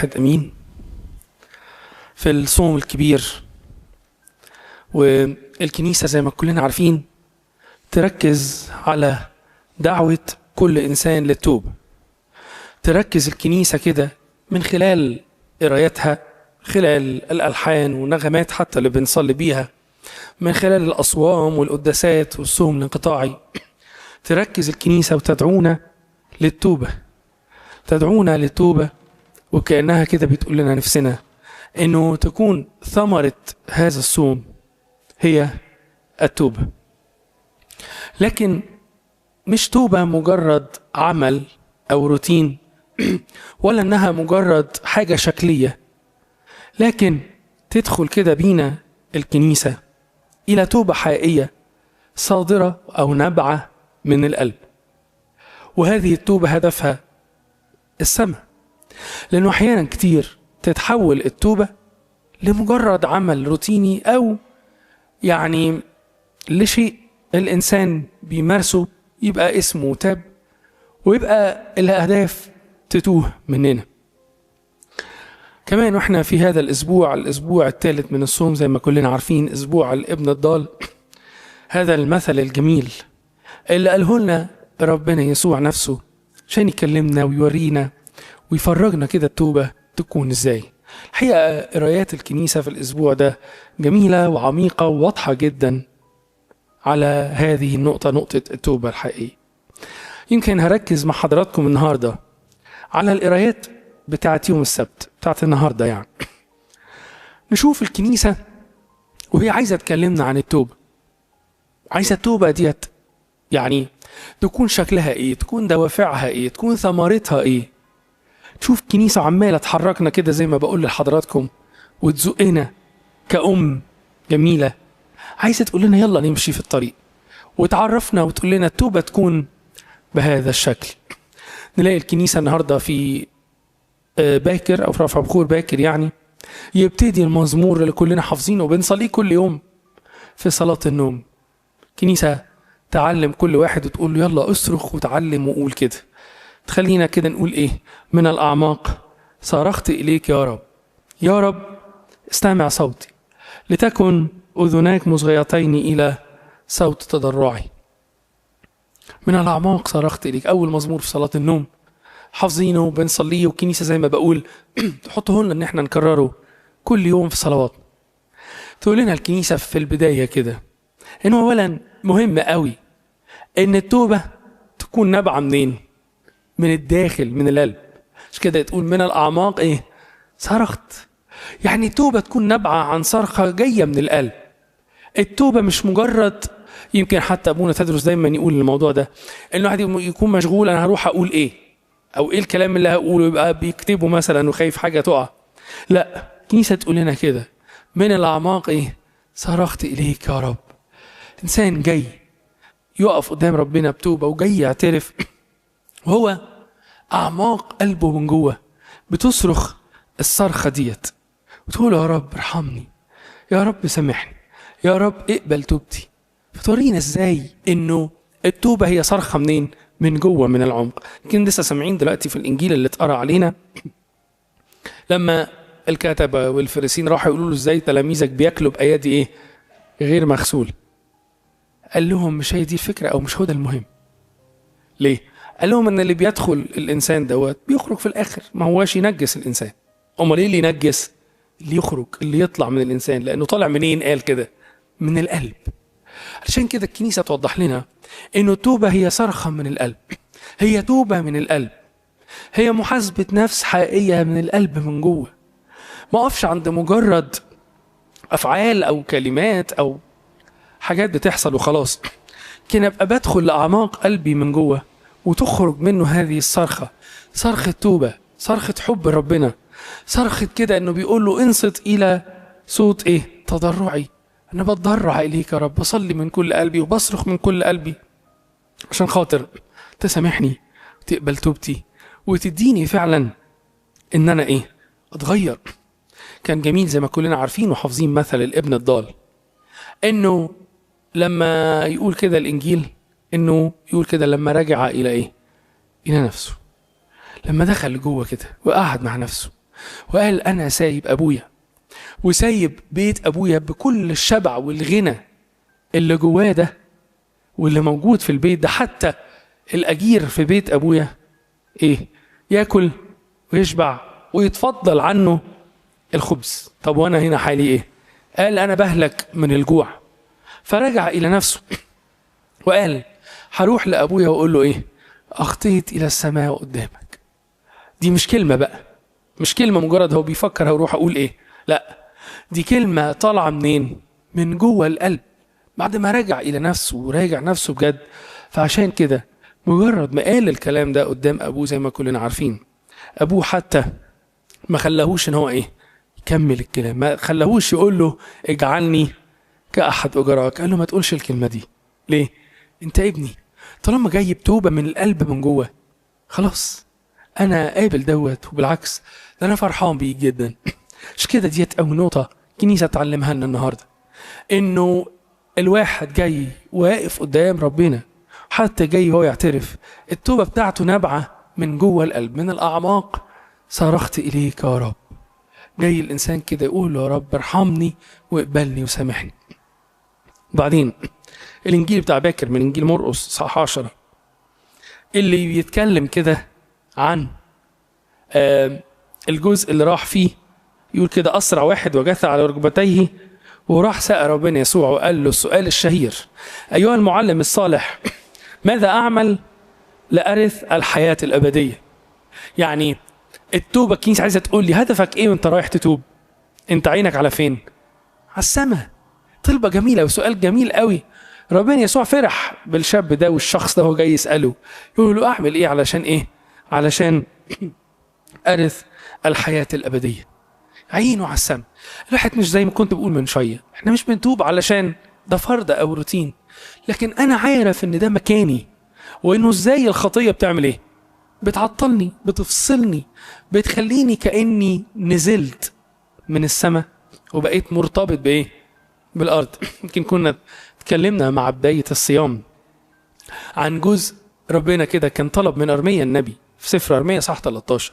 الواحد أمين. في الصوم الكبير والكنيسة زي ما كلنا عارفين تركز على دعوة كل إنسان للتوبة. تركز الكنيسة كده من خلال قرايتها، خلال الألحان والنغمات حتى اللي بنصلي بيها، من خلال الأصوام والقداسات والصوم الانقطاعي. تركز الكنيسة وتدعونا للتوبة، تدعونا للتوبة، وكأنها كده بتقول لنا نفسنا إنه تكون ثمرة هذا الصوم هي التوبة. لكن مش توبة مجرد عمل أو روتين، ولا إنها مجرد حاجة شكلية، لكن تدخل كده بينا الكنيسة إلى توبة حقيقية صادرة أو نابعة من القلب. وهذه التوبة هدفها السماء، لأنه أحيانا كتير تتحول التوبة لمجرد عمل روتيني أو يعني لشيء الإنسان بيمارسه يبقى اسمه تاب، ويبقى الأهداف تتوه مننا. كمان واحنا في هذا الأسبوع، الأسبوع الثالث من الصوم زي ما كلنا عارفين، أسبوع الابن الضال، هذا المثل الجميل اللي قاله لنا ربنا يسوع نفسه عشان يكلمنا ويورينا ويفرجنا كده التوبة تكون ازاي. الحقيقة قرايات الكنيسة في الأسبوع ده جميلة وعميقة وواضحة جدا على هذه النقطة، نقطة التوبة الحقيقية. يمكن هركز مع حضراتكم النهاردة على القرايات بتاعت يوم السبت بتاعت النهاردة، يعني نشوف الكنيسة وهي عايزة تكلمنا عن التوبة. عايزة التوبة ديت يعني تكون شكلها ايه، تكون دوافعها ايه، تكون ثمرتها ايه. تشوف كنيسة عمالة تحركنا كده زي ما بقول لحضراتكم وتزقنا كأم جميلة، عايزة تقول لنا يلا نمشي في الطريق، وتعرفنا وتقول لنا التوبة تكون بهذا الشكل. نلاقي الكنيسة النهاردة في باكر أو في رفع بخور باكر، يعني يبتدي المزمور اللي كلنا حافظينه وبنصليه كل يوم في صلاة النوم. كنيسة تعلم كل واحد وتقول له يلا اصرخ وتعلم وقول كده. تخلينا كده نقول ايه؟ من الأعماق صرخت إليك يا رب، يا رب استمع صوتي، لتكن أذناك مصغيتين إلى صوت تضرعي. من الأعماق صرخت إليك، أول مزمور في صلاة النوم حافظينه وبنصليه، والكنيسة زي ما بقول تحطه لنا إن احنا نكرره كل يوم في صلواتنا. تقول لنا الكنيسة في البداية كده إنه أولا مهم قوي إن التوبة تكون نابعة منين؟ من الداخل، من القلب. مش كده تقول من الأعماق إيه؟ صرخت. يعني التوبة تكون نابعة عن صرخة جاية من القلب. التوبة مش مجرد، يمكن حتى أبونا تدرس دايما يقول الموضوع ده، إن الواحد يكون مشغول أنا هروح أقول إيه؟ أو إيه الكلام اللي هقوله، يبقى بيكتبه مثلا وخايف حاجة تقع. لا، الكنيسة تقول لنا كده من الأعماق إيه؟ صرخت إليك يا رب. إنسان جاي يقف قدام ربنا بتوبة وجاي يعترف، وهو أعماق قلبه من جوه بتصرخ الصرخة ديت وتقول يا رب ارحمني، يا رب سامحني، يا رب اقبل توبتي. فتورينا ازاي انه التوبة هي صرخة منين؟ من جوه، من العمق. يمكن لسه سامعين دلوقتي في الإنجيل اللي اتقرأ علينا لما الكتبة والفريسين راحوا يقولوا له ازاي تلاميذك بياكلوا بأيادي ايه؟ غير مغسول. قال لهم مش هي دي الفكرة، او مش هو ده المهم. ليه؟ قال لهم ان اللي بيدخل الانسان دوت بيخرج في الاخر، ما هواش ينجس الانسان. امال ايه اللي ينجس؟ اللي يخرج، اللي يطلع من الانسان، لانه طالع منين؟ قال كده من القلب. عشان كده الكنيسة توضح لنا انه التوبة هي صرخة من القلب، هي توبه من القلب، هي محاسبه نفس حقيقية من القلب من جوه. ما اقفش عند مجرد افعال او كلمات او حاجات بتحصل وخلاص، كان ابقى بدخل لاعماق قلبي من جوه وتخرج منه هذه الصرخة، صرخة توبة، صرخة حب ربنا، صرخة كده انه بيقول له انصت الى صوت ايه؟ تضرعي. انا بتضرع اليك يا رب، بصلي من كل قلبي وبصرخ من كل قلبي عشان خاطر تسامحني وتقبل توبتي وتديني فعلا ان انا ايه؟ اتغير. كان جميل زي ما كلنا عارفين وحافظين مثل الابن الضال، انه لما يقول كده الانجيل انه يقول كده لما رجع الى ايه؟ الى نفسه. لما دخل جوه كده وقعد مع نفسه وقال أنا سايب أبويا وسايب بيت أبويا بكل الشبع والغنى اللي جواه ده واللي موجود في البيت ده، حتى الأجير في بيت أبويا إيه؟ ياكل ويشبع ويتفضل عنه الخبز. طب وأنا هنا حالي إيه؟ قال أنا بهلك من الجوع. فرجع إلى نفسه وقال هروح لأبويا وأقول له إيه؟ أخطيت إلى السماء قدامك. دي مش كلمة بقى، مش كلمة مجرد هو بيفكر هروح أقول إيه، لا، دي كلمة طالعة منين؟ من جوه القلب، بعد ما رجع إلى نفسه وراجع نفسه بجد. فعشان كده مجرد ما قال الكلام ده قدام أبوه، زي ما كلنا عارفين، أبوه حتى ما خلاهوش إن هو إيه؟ يكمل الكلام، ما خلاهوش يقول له اجعلني كأحد أجراك. قال له ما تقولش الكلمة دي. ليه؟ أنت ابني، طالما جاي بتوبة من القلب من جوه، خلاص أنا قابل دوت، وبالعكس ده أنا فرحان بيه جدا. مش كده؟ ديت أول نقطة الكنيسة تعلمها لنا النهاردة، إنه الواحد جاي واقف قدام ربنا، حتى جاي هو يعترف، التوبة بتاعته نابعة من جوه القلب، من الأعماق. صرخت إليك يا رب. جاي الإنسان كده يقول يا رب ارحمني واقبلني وسامحني. بعدين الإنجيل بتاع باكر من إنجيل مرقس صح 10 اللي بيتكلم كده عن الجزء اللي راح فيه، يقول كده أسرع واحد وجث على ركبتيه وراح سأل ربنا يسوع وقال له السؤال الشهير: أيها المعلم الصالح، ماذا أعمل لأرث الحياة الأبدية؟ يعني التوبة الكنيسة عايزة تقول لي هدفك إيه وأنت رايح تتوب؟ أنت عينك على فين؟ على السماء. طلبة جميلة وسؤال جميل قوي. ربنا يسوع فرح بالشاب ده والشخص ده هو جاي يسأله، يقول له أعمل إيه علشان إيه؟ علشان أرث الحياة الأبدية. عينه على السماء. الواحد مش زي ما كنت بقول من شوية، احنا مش بنتوب علشان ده فرض أو روتين، لكن أنا عارف إن ده مكاني، وإنه إزاي الخطية بتعمل إيه؟ بتعطلني، بتفصلني، بتخليني كأني نزلت من السماء وبقيت مرتبط بإيه؟ بالأرض. يمكن كنا اتكلمنا مع بداية الصيام عن جزء ربنا كده كان طلب من أرميا النبي في سفر أرميا صح 13،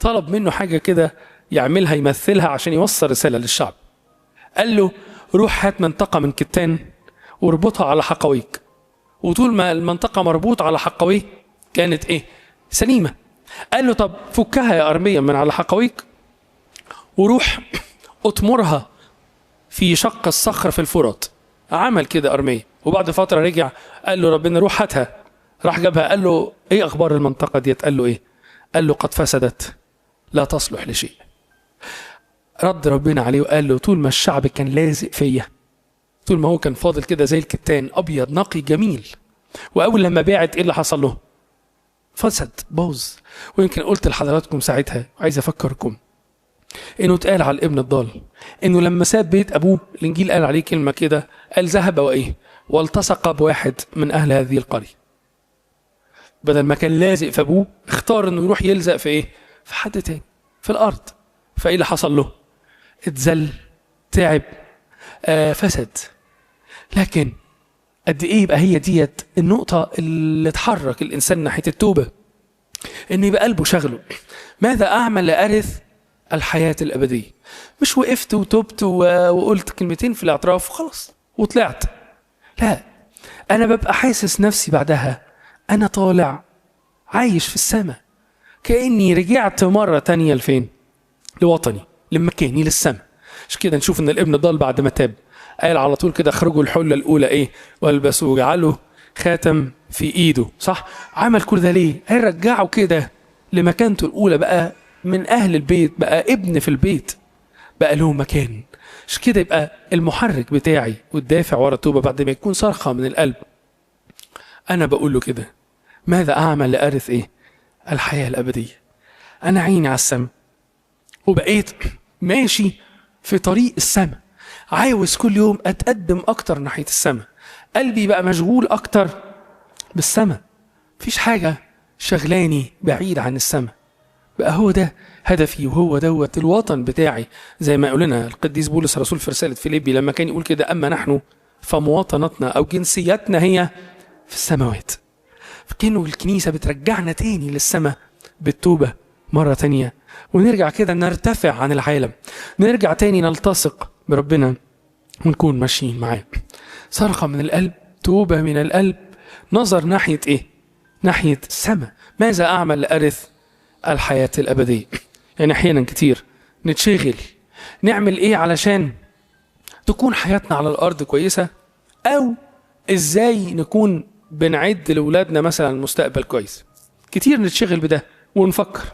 طلب منه حاجة كده يعملها يمثلها عشان يوصل رسالة للشعب. قال له روح هات منطقة من كتان واربطها على حقويك، وطول ما المنطقة مربوطة على حقويه كانت ايه؟ سليمة. قال له طب فكها يا أرميا من على حقويك وروح اطمرها في شق الصخر في الفرات. عمل كده أرميا، وبعد فترة رجع قال له ربنا روح هاتها. راح جابها، قال له ايه اخبار المنطقة ديت؟ قال له ايه؟ قال له قد فسدت لا تصلح لشيء. رد ربنا عليه وقال له طول ما الشعب كان لازق فيا، طول ما هو كان فاضل كده زي الكتان ابيض نقي جميل، واول لما باعت ايه اللي حصل له؟ فسد، باظ. ويمكن قلت لحضراتكم ساعتها، عايز افكركم، انه اتقال على الابن الضال انه لما ساب بيت ابوه، الانجيل قال عليه كلمه كده، قال ذهب وايه؟ والتصق بواحد من اهل هذه القريه. بدل ما كان لازق في ابوه، اختار انه يروح يلزق في ايه؟ في حد تاني في الارض. فايه اللي حصل له؟ اتذل، تعب، فسد. لكن قد ايه يبقى هي ديت النقطة اللي تحرك الانسان ناحية التوبة، ان يبقى قلبه شغله ماذا اعمل لارث الحياة الابدية. مش وقفت وتوبت وقلت كلمتين في الاعتراف وخلاص وطلعت، لا، انا ببقى حاسس نفسي بعدها انا طالع عايش في السماء، كأني رجعت مرة تانية لفين؟ لوطني، لمكاني، للسماء. مش كده نشوف ان الابن ضال بعد ما تاب قال على طول كده اخرجوا الحلة الأولى ايه؟ والبسوا وجعلوا خاتم في ايده، صح؟ عمل كل ده ليه؟ قال رجعوا كده لمكانته الأولى، بقى من أهل البيت، بقى ابن في البيت، بقى له مكان. مش كده يبقى المحرك بتاعي والدافع ورا التوبة بعد ما يكون صرخة من القلب، أنا بقول له كده ماذا أعمل لأرث إيه؟ الحياة الأبدية. أنا عيني على السماء وبقيت ماشي في طريق السماء، عاوز كل يوم أتقدم أكتر ناحية السماء، قلبي بقى مشغول أكتر بالسماء، مفيش حاجة شغلاني بعيد عن السماء، بقى هو ده هدفي وهو دوت الوطن بتاعي. زي ما قلنا القديس بولس الرسول في رسالة فيليبي لما كان يقول كده أما نحن فمواطنتنا أو جنسيتنا هي في السماوات. فكأنه الكنيسة بترجعنا تاني للسماء بالتوبة مرة تانية. ونرجع كده نرتفع عن العالم، نرجع تاني نلتصق بربنا ونكون ماشيين معاه. صرخة من القلب، توبة من القلب، نظر ناحية إيه؟ ناحية السماء. ماذا أعمل لأرث الحياة الأبدية؟ يعني أحيانا كتير نتشغل نعمل إيه علشان تكون حياتنا على الأرض كويسة، أو إزاي نكون بنعد لأولادنا مثلا مستقبل كويس. كتير نتشغل بده ونفكر.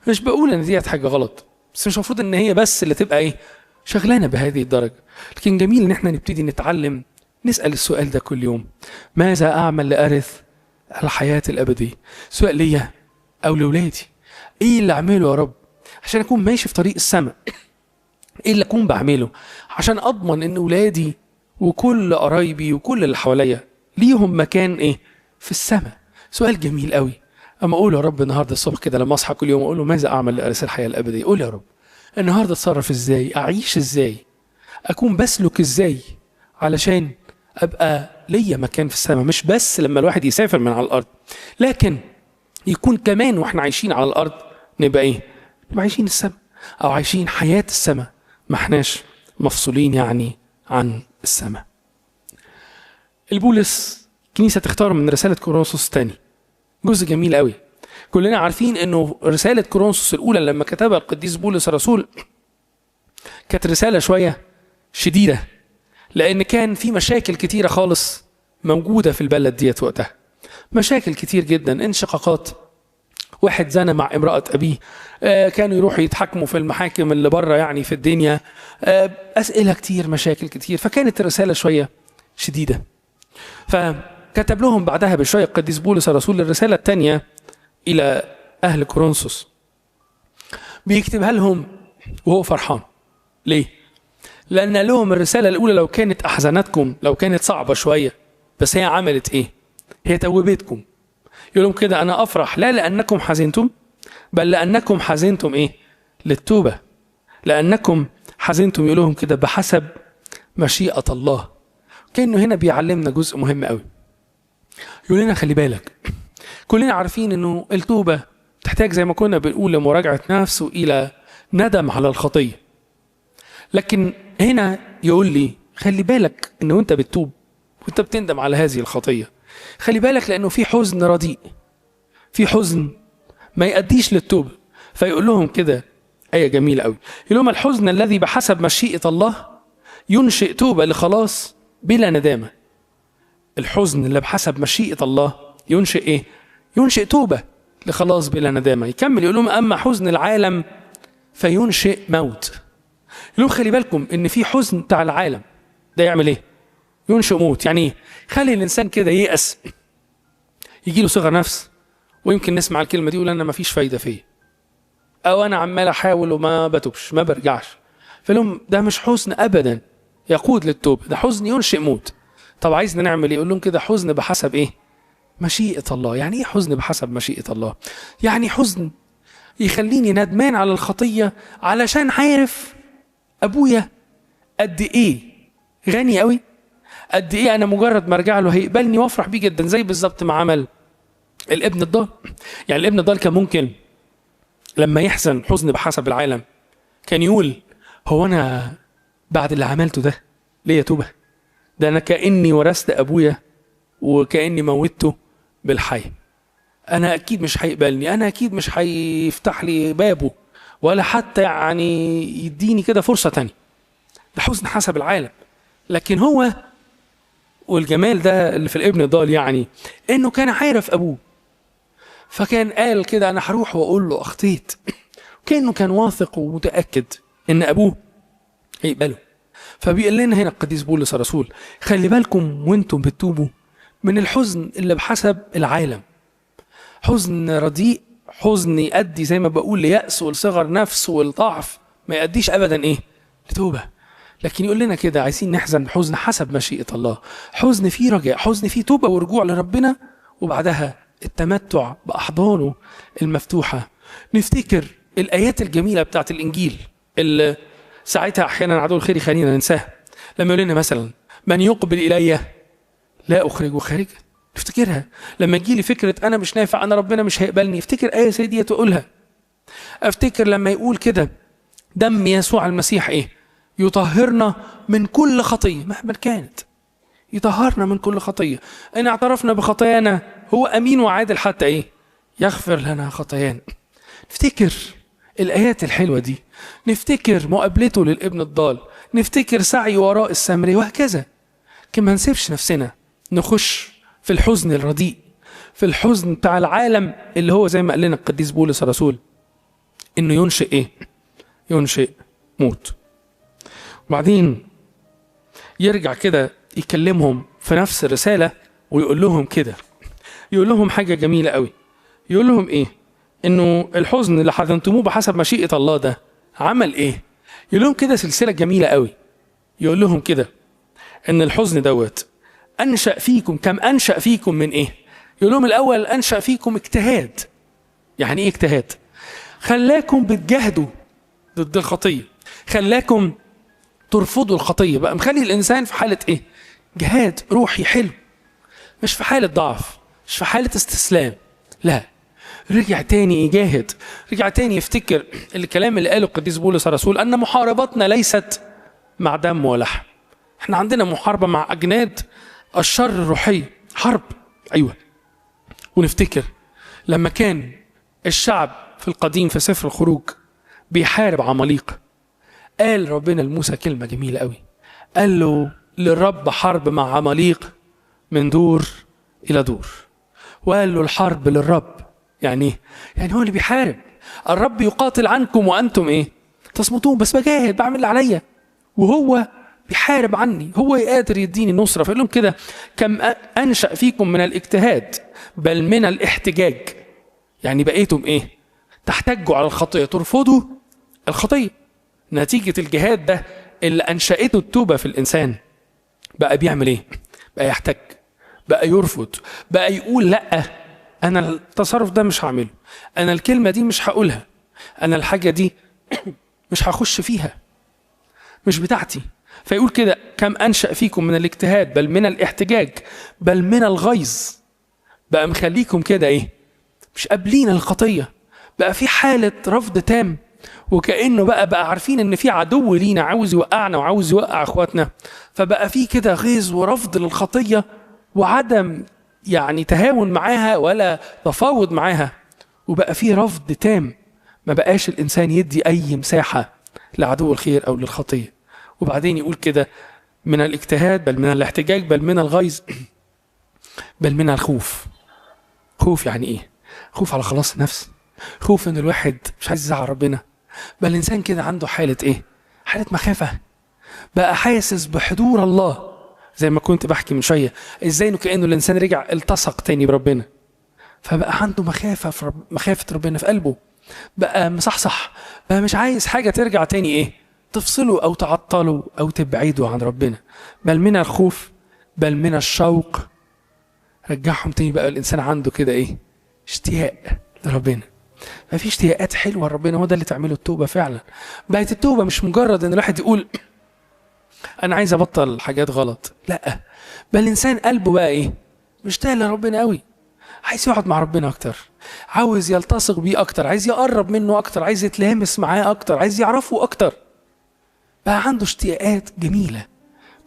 مش بقول إن دي حاجة غلط، بس مش المفروض إن هي بس اللي تبقى إيه شغلانة بهذه الدرجة. لكن جميل إن إحنا نبتدي نتعلم نسأل السؤال ده كل يوم: ماذا أعمل لأرث الحياة الأبدية؟ سواء ليا أو لأولادي، إيه اللي أعمله يا رب عشان أكون ماشي في طريق السماء؟ إيه اللي أكون بعمله عشان أضمن إن أولادي وكل قرايبي وكل اللي حواليا ليهم مكان إيه في السماء؟ سؤال جميل قوي. أما أقول يا رب النهاردة الصبح كده لما أصحى كل يوم أقول له ماذا أعمل لأرث الحياة الأبدية؟ قول يا رب النهاردة أتصرف إزاي؟ أعيش إزاي؟ أكون بسلك إزاي علشان أبقى ليا مكان في السماء؟ مش بس لما الواحد يسافر من على الأرض، لكن يكون كمان وإحنا عايشين على الأرض نبقى إيه؟ نبقى عايشين السماء أو عايشين حياة السماء، ما احناش مفصولين يعني عن السماء. البولس كنيسة تختار من رسالة كورنثوس الثاني جزء جميل قوي. كلنا عارفين انه رسالة كورنثوس الأولى لما كتبها القديس بولس الرسول كانت رسالة شوية شديدة، لأن كان في مشاكل كتيرة خالص موجودة في البلد ديت وقتها، مشاكل كتير جدا، انشقاقات، واحد زنى مع امرأة أبيه، كانوا يروحوا يتحكموا في المحاكم اللي بره يعني في الدنيا، أسئلة كتير، مشاكل كتير، فكانت الرسالة شوية شديدة. فكتب لهم بعدها بشوية القديس بولس الرسول الرسالة الثانية إلى أهل كورنثوس، بيكتبها لهم وهو فرحان. ليه؟ لأن لهم الرسالة الأولى لو كانت أحزنتكم، لو كانت صعبة شوية، بس هي عملت إيه؟ هي توبتكم. يقول لهم كده أنا أفرح لا لأنكم حزنتم، بل لأنكم حزنتم إيه؟ للتوبة. لأنكم حزنتم، يقول لهم كده بحسب مشيئة الله. كأنه هنا بيعلمنا جزء مهم قوي. يقول لنا خلي بالك، كلنا عارفين إنه التوبة تحتاج زي ما كنا بنقول لمراجعة نفس وإلى ندم على الخطية. لكن هنا يقول لي خلي بالك إنه أنت بتتوب وأنت بتندم على هذه الخطية، خلي بالك لأنه في حزن رديء، في حزن ما يؤديش للتوبة. فيقول لهم كده آية جميلة قوي، يقول لهم الحزن الذي بحسب مشيئة الله ينشئ توبة لخلاص بلا ندامة. الحزن اللي بحسب مشيئة الله ينشئ إيه؟ ينشئ توبة لخلاص بلا ندامة. يكمل يقول لهم أما حزن العالم فينشئ موت. يقول لهم خلي بالكم إن في حزن بتاع العالم ده يعمل إيه؟ ينشئ موت. يعني إيه؟ خلي الإنسان كده ييأس، يجي له صغر نفس، ويمكن نسمع الكلمة دي يقول أنا ما فيش فايدة فيه، أو أنا عمال أحاول وما بتوبش ما برجعش. فلهم ده مش حزن أبدا يقود للتوبة، ده حزن ينشئ موت. طب عايزنا نعمل إيه؟ يقول لهم كده حزن بحسب إيه؟ مشيئة الله. يعني إيه حزن بحسب مشيئة الله؟ يعني حزن يخليني ندمان على الخطية علشان عارف أبويا قد إيه غني قوي، قد إيه أنا مجرد ما أرجع له هيقبلني وأفرح بيه جدا، زي بالظبط ما عمل الابن الضال. يعني الابن الضال كان ممكن لما يحزن حزن بحسب العالم كان يقول هو أنا بعد اللي عملته ده ليه توبة؟ ده أنا كأني ورثت أبويا وكأني موتته بالحي، أنا أكيد مش هيقبلني، أنا أكيد مش هيفتح لي بابه ولا حتى يعني يديني كده فرصة تانية. ده حزن حسب العالم. لكن هو والجمال ده اللي في الابن الضال يعني إنه كان عارف أبوه، فكان قال كده أنا هروح وأقول له أخطيت، كأنه كان واثق ومتأكد إن أبوه هيقبله. فبيقول لنا هنا القديس بولس الرسول خلي بالكم وانتم بتتوبوا من الحزن اللي بحسب العالم، حزن رديء، حزن يؤدي زي ما بقول ليأس والصغر نفس والضعف، ما يؤديش أبدا إيه؟ لتوبة. لكن يقول لنا كده عايزين نحزن حزن حسب مشيئة الله، حزن فيه رجاء، حزن فيه توبة ورجوع لربنا، وبعدها التمتع بأحضانه المفتوحة. نفتكر الآيات الجميلة بتاعت الإنجيل اللي ساعتها أحيانا عدو الخير يخلينا ننساها، لما يقول لنا مثلا من يقبل إلي لا أخرجه خارجا. نفتكرها لما تجيلي فكرة أنا مش نافع، أنا ربنا مش هيقبلني، افتكر آية زي دي تقولها. افتكر لما يقول كده دم يسوع المسيح ايه؟ يطهرنا من كل خطية مهما كانت، يطهرنا من كل خطية. إن اعترفنا بخطايانا هو أمين وعادل حتى إيه؟ يغفر لنا خطايانا. نفتكر الآيات الحلوة دي، نفتكر مقابلته للابن الضال، نفتكر سعي وراء السامري وهكذا. كما نسيبش نفسنا نخش في الحزن الرديء، في الحزن بتاع العالم اللي هو زي ما قال لنا القديس بولس الرسول إنه ينشئ إيه؟ ينشئ موت. وبعدين يرجع كده يكلمهم في نفس الرسالة ويقول لهم كده، يقول لهم حاجة جميلة قوي. يقول لهم إيه؟ إنه الحزن اللي حزنتموه بحسب مشيئة الله ده عمل إيه؟ يقول لهم كده سلسلة جميلة قوي. يقول لهم كده إن الحزن دوت أنشأ فيكم، كم أنشأ فيكم من إيه؟ يقول لهم الأول أنشأ فيكم اجتهاد. يعني إيه اجتهاد؟ خلاكم بتجاهدوا ضد الخطية، خلاكم ترفضوا الخطية، بقى مخلي الإنسان في حالة إيه؟ جهاد روحي حلو، مش في حالة ضعف، مش في حالة استسلام، لا، رجع تاني يجاهد، رجع تاني يفتكر الكلام اللي قاله القديس بولس الرسول أن محاربتنا ليست مع دم ولحم، احنا عندنا محاربة مع أجناد الشر الروحية، حرب. أيوة. ونفتكر لما كان الشعب في القديم في سفر الخروج بيحارب عماليق، قال ربنا لموسى كلمة جميلة قوي، قال له للرب حرب مع عماليق من دور إلى دور، وقال له الحرب للرب. يعني ايه؟ يعني هو اللي بيحارب، الرب يقاتل عنكم وأنتم إيه؟ تصمتون. بس بجاهد، بعمل اللي عليا وهو بيحارب عني، هو قادر يديني النصرة. فيقول لهم كده كم أنشأ فيكم من الاجتهاد بل من الاحتجاج. يعني بقيتم إيه؟ تحتجوا على الخطية، ترفضوا الخطية. نتيجة الجهاد ده اللي أنشأته التوبة في الإنسان بقى بيعمل إيه؟ بقى يحتج، بقى يرفض، بقى يقول لأ، أنا التصرف ده مش هعمله، أنا الكلمة دي مش هقولها، أنا الحاجة دي مش هخش فيها، مش بتاعتي. فيقول كده كم أنشأ فيكم من الاجتهاد بل من الاحتجاج بل من الغيظ. بقى مخليكم كده إيه؟ مش قابلين الخطية، بقى في حالة رفض تام، وكأنه بقى عارفين إن في عدو لينا عاوز يوقعنا وعاوز يوقع إخواتنا، فبقى في كده غيظ ورفض للخطية وعدم يعني تهاون معاها ولا تفاوض معاها، وبقى في رفض تام، ما بقاش الإنسان يدي أي مساحة لعدو الخير أو للخطية. وبعدين يقول كده من الاجتهاد بل من الاحتجاج بل من الغيظ بل من الخوف. خوف يعني إيه؟ خوف على خلاص النفس، خوف إن الواحد مش عايز يزعل ربنا. بل الإنسان كده عنده حالة إيه؟ حالة مخافة، بقى حاسس بحضور الله. زي ما كنت بحكي من شوية إزاي إنه كأنه الإنسان رجع التصق تاني بربنا، فبقى عنده مخافة في مخافة ربنا في قلبه، بقى مصحصح، بقى مش عايز حاجة ترجع تاني إيه؟ تفصله أو تعطله أو تبعده عن ربنا. بل من الخوف بل من الشوق. رجعهم تاني، بقى الإنسان عنده كده إيه؟ اشتياق لربنا. ما في اشتياقات حلوة لربنا، هو ده اللي تعمله التوبة فعلا. بقت التوبة مش مجرد إن الواحد يقول أنا عايز أبطل حاجات غلط، لأ، بل الإنسان قلبه بقى إيه؟ مشتاق لربنا قوي، عايز يقعد مع ربنا أكتر، عاوز يلتصق بيه أكتر، عايز يقرب منه أكتر، عايز يتلامس معاه أكتر، عايز يعرفه أكتر. بقى عنده اشتياقات جميلة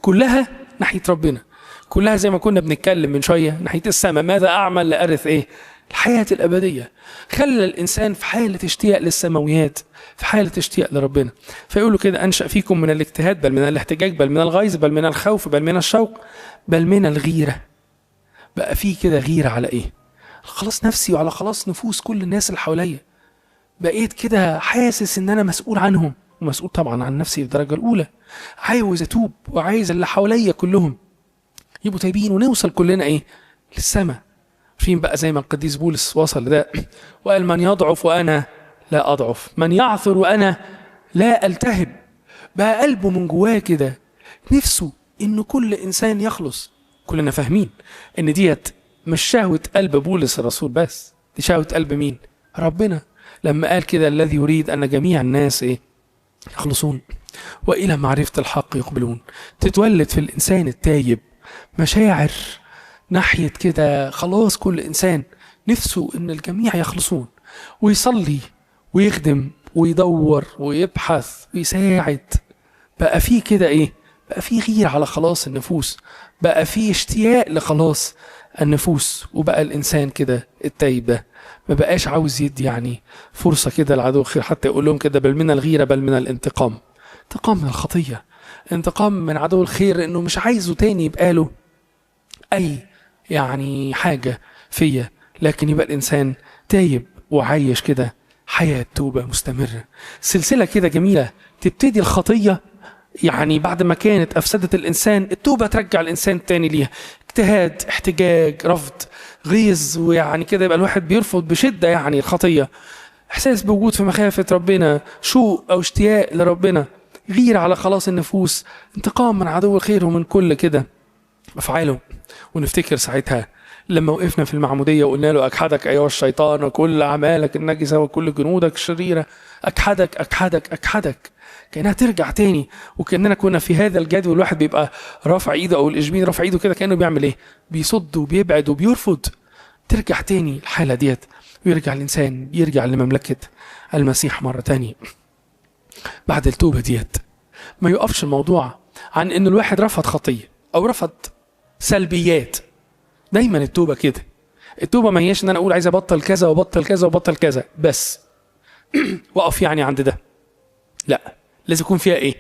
كلها ناحية ربنا، كلها زي ما كنا بنتكلم من شوية ناحية السماء. ماذا أعمل لأرث إيه؟ الحياة الأبدية. خلى الإنسان في حالة اشتياق للسماويات، في حالة اشتياق لربنا. فيقولوا كده أنشأ فيكم من الاجتهاد بل من الاحتجاج بل من الغيظ بل من الخوف بل من الشوق بل من الغيرة. بقى فيه كده غيرة على إيه؟ خلاص نفسي وعلى خلاص نفوس كل الناس اللي حواليا. بقيت كده حاسس إن أنا مسؤول عنهم، ومسؤول طبعا عن نفسي في الدرجة الأولى. عاوز أتوب وعايز اللي حواليا كلهم يبقوا تايبين ونوصل كلنا إيه؟ للسماء. فين بقى زي ما القديس بولس وصل لده وقال من يضعف وأنا لا أضعف، من يعثر وأنا لا ألتهب. بقى قلبه من جواه كده نفسه إن كل إنسان يخلص. كلنا فاهمين إن ديت مش شهوة قلب بولس الرسول بس، دي شهوة قلب مين؟ ربنا، لما قال كده الذي يريد أن جميع الناس إيه؟ يخلصون وإلى معرفة الحق يقبلون. تتولد في الإنسان التايب مشاعر ناحية كده خلاص كل إنسان نفسه إن الجميع يخلصون، ويصلي ويخدم ويدور ويبحث ويساعد. بقى فيه كده ايه؟ بقى فيه غير على خلاص النفوس، بقى فيه اشتياق لخلاص النفوس. وبقى الانسان كده التايب ده ما بقاش عاوز يدي يعني فرصة كده لعدو الخير، حتى يقول لهم كده بل من الغيرة بل من الانتقام. انتقام من الخطية، انتقام من عدو الخير، انه مش عايزه تاني يبقى له اي يعني حاجة فيا، لكن يبقى الانسان تايب وعايش كده حياة توبة مستمرة. سلسلة كده جميلة تبتدي الخطية يعني بعد ما كانت أفسدت الإنسان، التوبة ترجع الإنسان تاني ليها. اجتهاد، احتجاج، رفض، غيظ، ويعني كده يبقى الواحد بيرفض بشدة يعني الخطية، إحساس بوجود في مخافة ربنا، شوق أو اشتياق لربنا، غير على خلاص النفوس، انتقام من عدو الخير ومن كل كده أفعاله. ونفتكر ساعتها لما وقفنا في المعمودية وقلنا له أجحدك أيها الشيطان وكل أعمالك النجسة وكل جنودك الشريرة، أجحدك أجحدك أجحدك، كأنها ترجع تاني. وكأننا كنا في هذا الجدول، الواحد بيبقى رافع إيده أو الإشبين رافع إيده كده، كأنه بيعمل إيه؟ بيصد وبيبعد وبيرفض. ترجع تاني الحالة ديت، ويرجع الإنسان يرجع لمملكة المسيح مرة تانية بعد التوبة ديت. ما يقفش الموضوع عن إنه الواحد رفض خطية أو رفض سلبيات. دايما التوبة كده، التوبة ما هياش ان انا اقول عايز ابطل كذا وابطل كذا وابطل كذا بس وقف يعني عند ده، لا، لازم يكون فيها ايه؟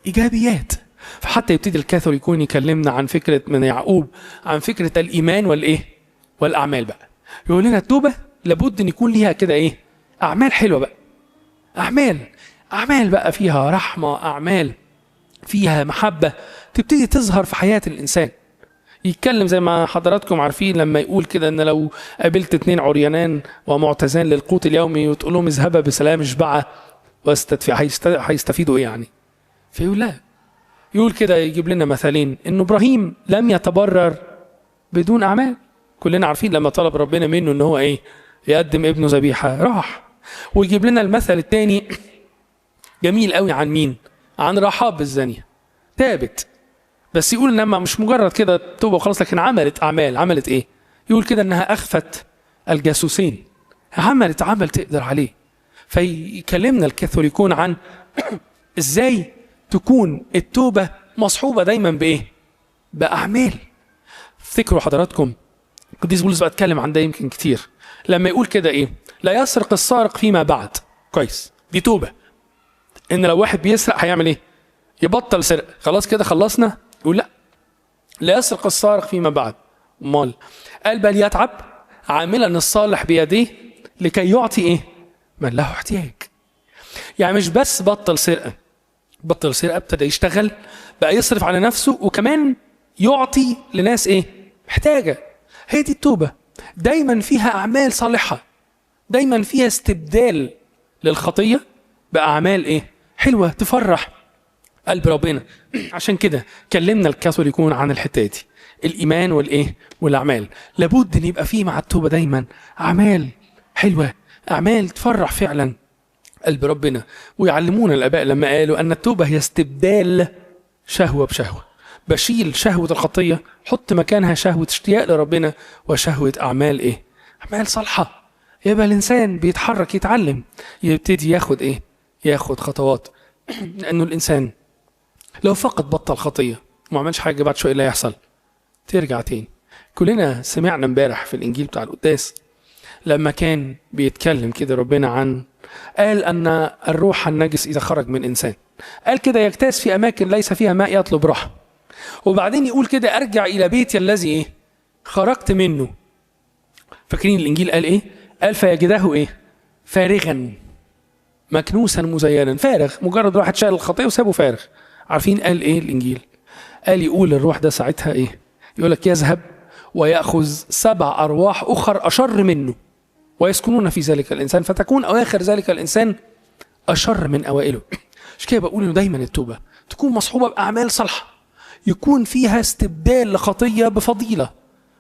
ايجابيات. فحتى يبتدي الكاثوليكون يكلمنا عن فكرة من يعقوب، عن فكرة الايمان والايه؟ والاعمال بقى. يقول لنا التوبة لابد ان يكون ليها كده ايه؟ اعمال حلوة بقى، اعمال بقى فيها رحمة، اعمال فيها محبة تبتدي تظهر في حياة الانسان. يتكلم زي ما حضراتكم عارفين لما يقول كده ان لو قابلت 2 عريانان ومعتزان للقوت اليومي وتقول لهم اذهبا بسلام اشبعا واستدفع، هيستفيدوا ايه يعني؟ فيقول لا، يقول كده، يجيب لنا مثالين، انه ابراهيم لم يتبرر بدون اعمال. كلنا عارفين لما طلب ربنا منه ان هو ايه؟ يقدم ابنه ذبيحه، راح. ويجيب لنا المثل الثاني جميل قوي عن مين؟ عن رحاب الزانيه، تابت، بس يقول انما مش مجرد كده توبه وخلاص، لكن عملت اعمال. عملت ايه؟ يقول كده انها اخفت الجاسوسين، عملت عمل تقدر عليه. فيكلمنا الكاثوليكون عن ازاي تكون التوبه مصحوبه دايما بايه؟ باعمال. افتكروا حضراتكم القديس بولس بقى اتكلم عن ده يمكن كتير، لما يقول كده ايه؟ لا يسرق السارق فيما بعد. كويس، دي توبه، ان لو واحد بيسرق هيعمل ايه؟ يبطل سرقه، خلاص كده خلصنا. يقول لا، لا يسرق السارق فيما بعد. امال قال بل يتعب عاملا الصالح بيديه لكي يعطي ايه؟ من له احتياج. يعني مش بس بطل سرقه، بطل سرقه، ابتدى يشتغل بقى، يصرف على نفسه، وكمان يعطي لناس ايه؟ محتاجه. هي دي التوبه، دايما فيها اعمال صالحه، دايما فيها استبدال للخطيه باعمال ايه؟ حلوه تفرح قلب ربنا. عشان كده كلمنا الكاثوليكون عن الحته دي، الايمان والايه؟ والاعمال. لابد ان يبقى فيه مع التوبه دايما اعمال حلوه، اعمال تفرح فعلا قلب ربنا. ويعلمونا الاباء لما قالوا ان التوبه هي استبدال شهوه بشهوه، بشيل شهوه الخطيه، حط مكانها شهوه اشتياق لربنا وشهوه اعمال ايه؟ اعمال صالحه. يبقى الانسان بيتحرك، يتعلم، يبتدي ياخد ايه؟ ياخد خطوات. لانه الانسان لو فقط بطل خطيه وما عملش حاجه، بعد شويه اللي هيحصل؟ ترجع تاني. كلنا سمعنا امبارح في الانجيل بتاع القداس لما كان بيتكلم كده ربنا عن، قال ان الروح النجس اذا خرج من انسان، قال كده يجتاز في اماكن ليس فيها ماء يطلب راحه، وبعدين يقول كده ارجع الى بيتي الذي ايه؟ خرجت منه. فاكرين الانجيل قال ايه؟ قال فيجده ايه؟ فارغا مكنوسا مزينا. فارغ، مجرد واحد شال الخطيه وسابه فارغ. عارفين قال ايه الانجيل؟ قال يقول الروح ده ساعتها ايه؟ يقول لك يذهب ويأخذ 7 أرواح أخر أشر منه ويسكنون في ذلك الإنسان، فتكون أواخر ذلك الإنسان أشر من أوائله. مش كده بقول إنه دايما التوبة تكون مصحوبة بأعمال صالحة، يكون فيها استبدال لخطية بفضيلة،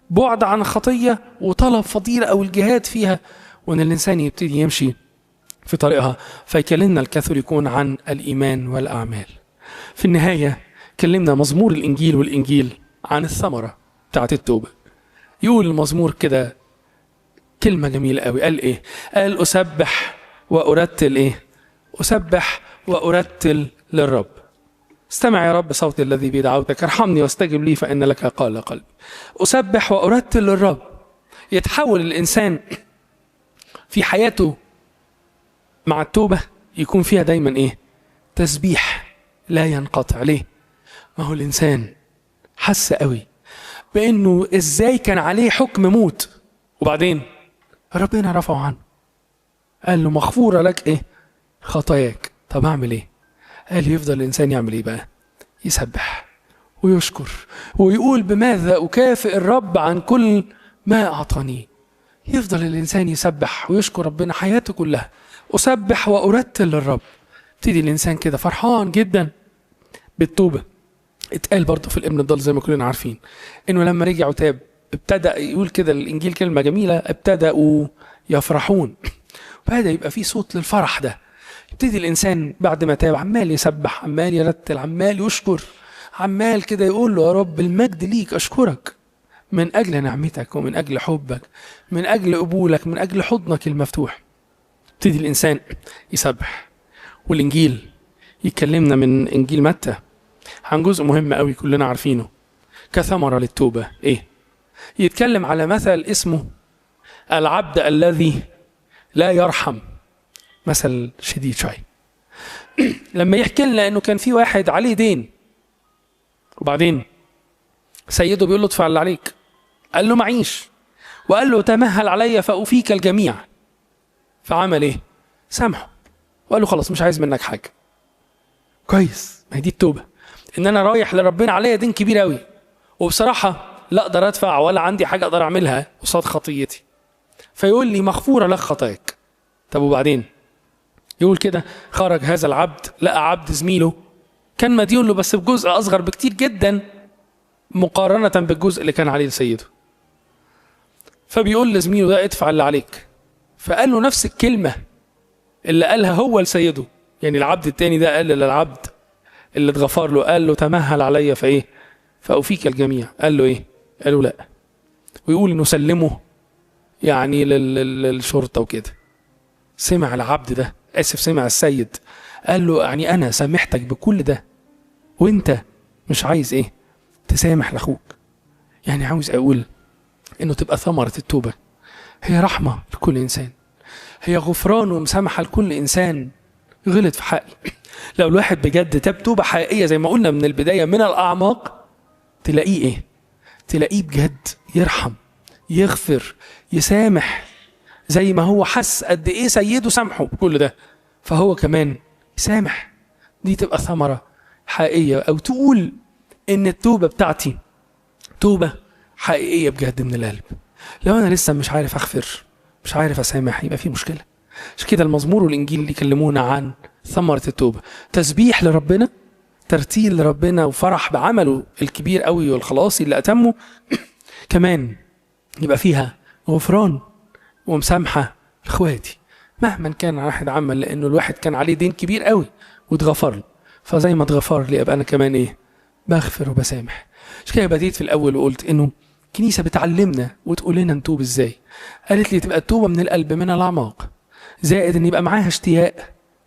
بعد عن خطية وطلب فضيلة أو الجهاد فيها، وإن الإنسان يبتدي يمشي في طريقها. فيكلمنا الكاثوليكون عن الإيمان والأعمال. في النهاية كلمنا مزمور الإنجيل والإنجيل عن الثمرة بتاعت التوبة. يقول المزمور كده كلمة جميلة قوي، قال إيه؟ قال أسبح وأرتل إيه؟ أسبح وأرتل للرب. استمع يا رب صوتي الذي بدعوتك، ارحمني واستجب لي فإن لك قال قلبي. أسبح وأرتل للرب. يتحول الإنسان في حياته مع التوبة يكون فيها دايما إيه؟ تسبيح لا ينقطع. ليه؟ ما هو الإنسان حس قوي بأنه إزاي كان عليه حكم موت، وبعدين ربنا رفعه عنه، قال له مغفورة لك إيه؟ خطاياك. طب أعمل إيه؟ قال يفضل الإنسان يعمل إيه بقى؟ يسبح ويشكر ويقول بماذا أكافئ الرب عن كل ما أعطاني. يفضل الإنسان يسبح ويشكر ربنا حياته كلها. أسبح وأرتل للرب. ابتدي الإنسان كده فرحان جدا بالتوبة. اتقال برضه في الابن الضال زي ما كلنا عارفين إنه لما رجع وتاب ابتدأ يقول كده الإنجيل كلمة جميلة، ابتدأوا يفرحون. وبدأ يبقى فيه صوت للفرح ده. يبتدي الإنسان بعد ما تاب عمال يسبح، عمال يرتل، عمال يشكر، عمال كده يقول له يا رب المجد ليك، أشكرك من أجل نعمتك ومن أجل حبك، من أجل قبولك، من أجل حضنك المفتوح. يبتدي الإنسان يسبح. والإنجيل يكلمنا من إنجيل متى عن جزء مهم قوي كلنا عارفينه كثمرة للتوبة. إيه؟ يتكلم على مثل اسمه العبد الذي لا يرحم. مثل شديد شوي. لما يحكي لنا انه كان في واحد عليه دين، وبعدين سيده بيقول له ادفع اللي عليك، قال له معيش، وقال له تمهل علي فأوفيك الجميع. فعمل ايه؟ سامحه وقال له خلاص مش عايز منك حاجة. كويس، ما هي دي التوبة، ان انا رايح لربنا عليا دين كبير قوي، وبصراحة لا اقدر ادفع ولا عندي حاجة اقدر اعملها قصاد خطيتي، فيقول لي مغفوره لك خطاياك. طب وبعدين؟ يقول كده خرج هذا العبد لقى عبد زميله كان مديون له بس بجزء اصغر بكتير جدا مقارنة بالجزء اللي كان عليه لسيده. فبيقول لزميله ده ادفع اللي عليك، فقال له نفس الكلمة اللي قالها هو لسيده. يعني العبد التاني ده قال للعبد اللي اتغفر له، قال له تمهل عليا فايه؟ فأوفيك الجميع. قال له ايه؟ قال له لا. ويقول انه سلمه يعني للشرطة وكده. سمع العبد ده، اسف سمع السيد، قال له يعني انا سامحتك بكل ده وانت مش عايز ايه؟ تسامح لاخوك. يعني عاوز اقول انه تبقى ثمرة التوبة هي رحمة لكل انسان، هي غفران ومسامحة لكل انسان غلط في حقي. لو الواحد بجد تاب توبة حقيقية زي ما قلنا من البداية من الأعماق، تلاقيه إيه؟ تلاقيه بجد يرحم، يغفر، يسامح. زي ما هو حس قد إيه سيده سامحه بكل ده، فهو كمان يسامح. دي تبقى ثمرة حقيقية، أو تقول إن التوبة بتاعتي توبة حقيقية بجد من القلب. لو أنا لسه مش عارف أغفر، مش عارف أسامح، يبقى في مشكلة. عشان كده المزمور والإنجيل اللي يكلمونا عن ثمرة التوبة، تسبيح لربنا، ترتيل لربنا، وفرح بعمله الكبير قوي والخلاصي اللي أتمه. كمان يبقى فيها غفران ومسامحة لإخواتي مهما كان واحد عمل، لأنه الواحد كان عليه دين كبير قوي واتغفر له، فزي ما اتغفر لي أبقى أنا كمان إيه؟ بغفر وبسامح. عشان كده بديت في الأول وقلت إنه الكنيسة بتعلمنا وتقول لنا نتوب إزاي. قالت لي تبقى التوبة من القلب، من الأعماق، زائد ان يبقى معاها اشتياق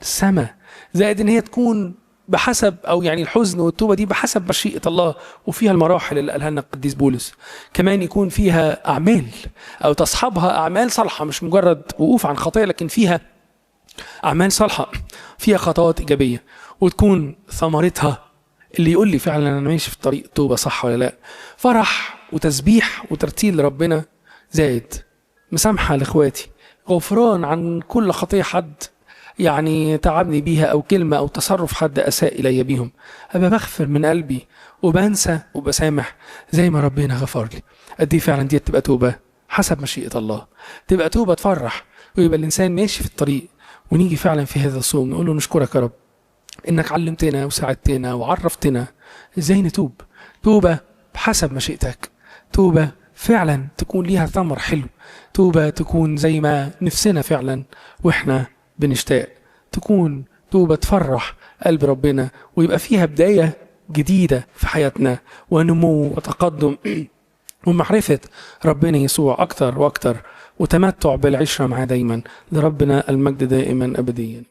السماء، زائد ان هي تكون بحسب، او يعني الحزن والتوبة دي بحسب مشيئة الله، وفيها المراحل اللي قالها لنا القديس بولس. كمان يكون فيها اعمال، او تصحبها اعمال صالحه، مش مجرد وقوف عن خطيه، لكن فيها اعمال صالحه، فيها خطوات ايجابية، وتكون ثمرتها اللي يقول لي فعلا انا ماشي في طريق التوبة صح ولا لا، فرح وتسبيح وترتيل لربنا، زائد مسامحة لاخواتي، غفران عن كل خطية حد يعني تعبني بيها، أو كلمة أو تصرف حد أساء إلي بيهم، أبقى بغفر من قلبي وبنسى وبسامح زي ما ربنا غفر لي. قد إيه فعلا دي تبقى توبة حسب مشيئة الله، تبقى توبة تفرح، ويبقى الإنسان ماشي في الطريق. ونيجي فعلا في هذا الصوم نقول له نشكرك يا رب إنك علمتنا وساعدتنا وعرفتنا إزاي نتوب، توبة بحسب مشيئتك، توبة فعلا تكون ليها ثمر حلو، توبة تكون زي ما نفسنا فعلا وإحنا بنشتاق، تكون توبة تفرح قلب ربنا، ويبقى فيها بداية جديدة في حياتنا، ونمو وتقدم ومعرفة ربنا يسوع أكتر وأكتر. وتمتع بالعشرة معاه دايما. لربنا المجد دائما أبديا.